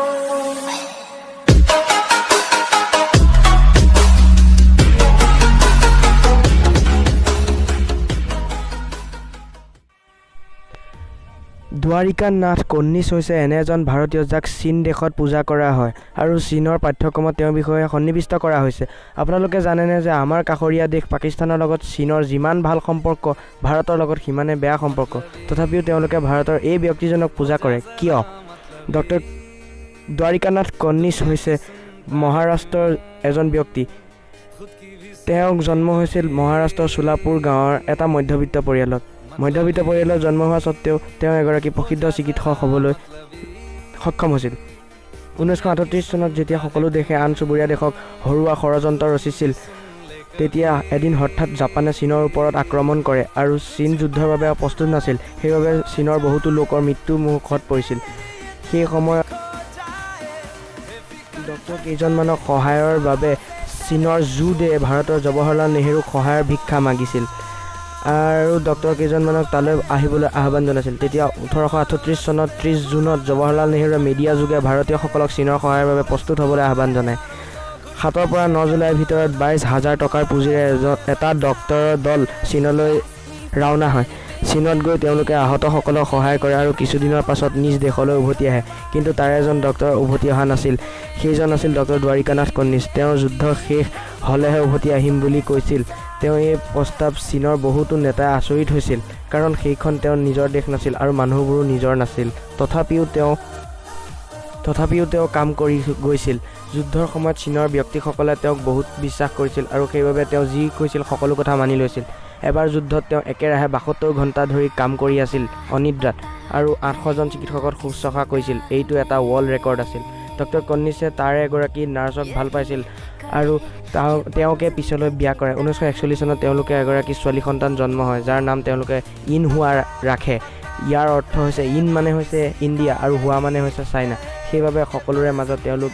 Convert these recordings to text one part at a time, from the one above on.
দ্বাৰিকা নাথ কন্নিছ হৈছে এনে এজন ভাৰতীয় যাক চীন দেশত পূজা কৰা হয় আৰু চীনৰ পাঠ্যক্ৰমত তেওঁৰ বিষয়ে সন্নিৱিষ্ট কৰা হৈছে। আপোনালোকে জানেনে যে আমাৰ কাষৰীয়া দেশ পাকিস্তানৰ লগত চীনৰ যিমান ভাল সম্পৰ্ক, ভাৰতৰ লগত সিমানে বেয়া সম্পৰ্ক। তথাপিও তেওঁলোকে ভাৰতৰ এই ব্যক্তিজনক পূজা কৰে কিয়? ডক্টৰ দ্বাৰিকানাথ কন্নিছ হৈছে মহাৰাষ্ট্ৰৰ এজন ব্যক্তি। তেওঁক জন্ম হৈছিল মহাৰাষ্ট্ৰৰ চোলাপুৰ গাঁৱৰ এটা মধ্যবিত্ত পৰিয়ালত। মধ্যবিত্ত পৰিয়ালত জন্ম হোৱা স্বত্তেও তেওঁ এগৰাকী প্ৰসিদ্ধ চিকিৎসক হ'বলৈ সক্ষম হৈছিল। 1938 চনত যেতিয়া সকলো দেশে আন চুবুৰীয়া দেশক হৰুওৱা ষড়যন্ত্ৰ ৰচিছিল, তেতিয়া এদিন হঠাৎ জাপানে চীনৰ ওপৰত আক্ৰমণ কৰে আৰু চীন যুদ্ধৰ বাবে প্ৰস্তুত নাছিল। সেইবাবে চীনৰ বহুতো লোকৰ মৃত্যু মুখত পৰিছিল। সেই সময়ত ডক্তৰ কেইজনমানক সহায়ৰ বাবে চীনৰ জু ডে ভাৰতৰ জৱাহৰলাল নেহৰুক সহায়ৰ ভিক্ষা মাগিছিল আৰু ডক্তৰ কেইজনমানক তালৈ আহিবলৈ আহ্বান জনাইছিল। তেতিয়া 1838 চনত 30 জুনত জৱাহৰলাল নেহৰুৱে মিডিয়া যোগে ভাৰতীয়সকলক চীনৰ সহায়ৰ বাবে প্ৰস্তুত হ'বলৈ আহ্বান জনায়। 7ৰ পৰা 9 জুলাইৰ ভিতৰত 22 হাজাৰ টকাৰ পুঁজিৰে এটা ডক্তৰৰ দল চীনলৈ ৰাওনা হয়। চীনত গৈ তেওঁলোকে আহতসকলক সহায় কৰে আৰু কিছুদিনৰ পাছত নিজ দেশলৈ উভতি আহে। কিন্তু তাৰে এজন ডক্তৰ উভতি অহা নাছিল। সেইজন আছিল ডক্তৰ দ্বাৰিকানাথ কন্নিছ। তেওঁ যুদ্ধ শেষ হ'লেহে উভতি আহিম বুলি কৈছিল। তেওঁ এই প্ৰস্তাৱ চীনৰ বহুতো নেতাই আচৰিত হৈছিল, কাৰণ সেইখন তেওঁৰ নিজৰ দেশ নাছিল আৰু মানুহবোৰো নিজৰ নাছিল। তথাপিও তেওঁ কাম কৰি গৈছিল। যুদ্ধৰ সময়ত চীনৰ ব্যক্তিসকলে তেওঁক বহুত বিশ্বাস কৰিছিল আৰু সেইবাবে তেওঁ যি কৈছিল সকলো কথা মানি লৈছিল। এবাৰ যুদ্ধত তেওঁ একেৰাহে 72 ঘণ্টা ধৰি কাম কৰি আছিল অনিদ্ৰাত আৰু 800জন চিকিৎসকক শুশ্ৰূষা কৰিছিল। এইটো এটা ৱৰ্ল্ড ৰেকৰ্ড আছিল। ডক্তৰ কন্নিছে তাৰে এগৰাকী নাৰ্ছক ভাল পাইছিল আৰু তেওঁকে পিছলৈ বিয়া কৰায়। 1941 চনত তেওঁলোকে এগৰাকী ছোৱালী সন্তান জন্ম হয়, যাৰ নাম তেওঁলোকে ইন হুৱা ৰাখে। ইয়াৰ অৰ্থ হৈছে ইন মানে হৈছে ইণ্ডিয়া আৰু হুৱা মানে হৈছে চাইনা। সেইবাবে সকলোৰে মাজত তেওঁলোক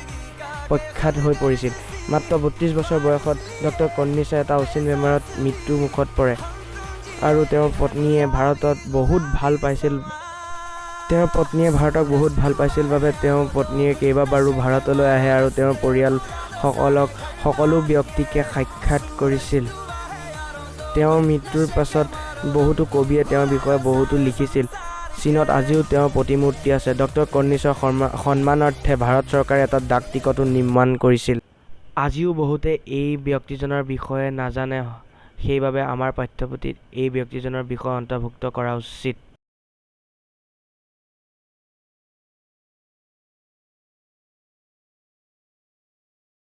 প্ৰখ্যাত হৈ পৰিছিল। মাত্ৰ 32 বছৰ বয়সত ডক্তৰ কন্নিছে এটা অচিন বেমাৰত মৃত্যু মুখত পৰে আৰু তেওঁৰ পত্নীয়ে ভাৰতত বহুত ভাল পাইছিল। তেওঁৰ পত্নীয়ে ভাৰতক বহুত ভাল পাইছিল বাবে তেওঁৰ পত্নীয়ে কেইবাবাৰো ভাৰতলৈ আহে আৰু তেওঁৰ পৰিয়ালসকলক সকলো ব্যক্তিকে সাক্ষাৎ কৰিছিল। তেওঁৰ মৃত্যুৰ পাছত বহুতো কবিয়ে তেওঁৰ বিষয়ে বহুতো লিখিছিল। চীনত আজিও তেওঁৰ প্ৰতিমূৰ্তি আছে। ডক্তৰ কন্নিছৰ সন্মানাৰ্থে ভাৰত চৰকাৰে এটা ডাক টিকটো নিৰ্মাণ কৰিছিল। আজিও বহুতে এই ব্যক্তিজনৰ বিষয়ে নাজানে, সেইবাবে আমাৰ পাঠ্যপুথিত এই ব্যক্তিজনৰ বিষয়ে অন্তৰ্ভুক্ত কৰা উচিত।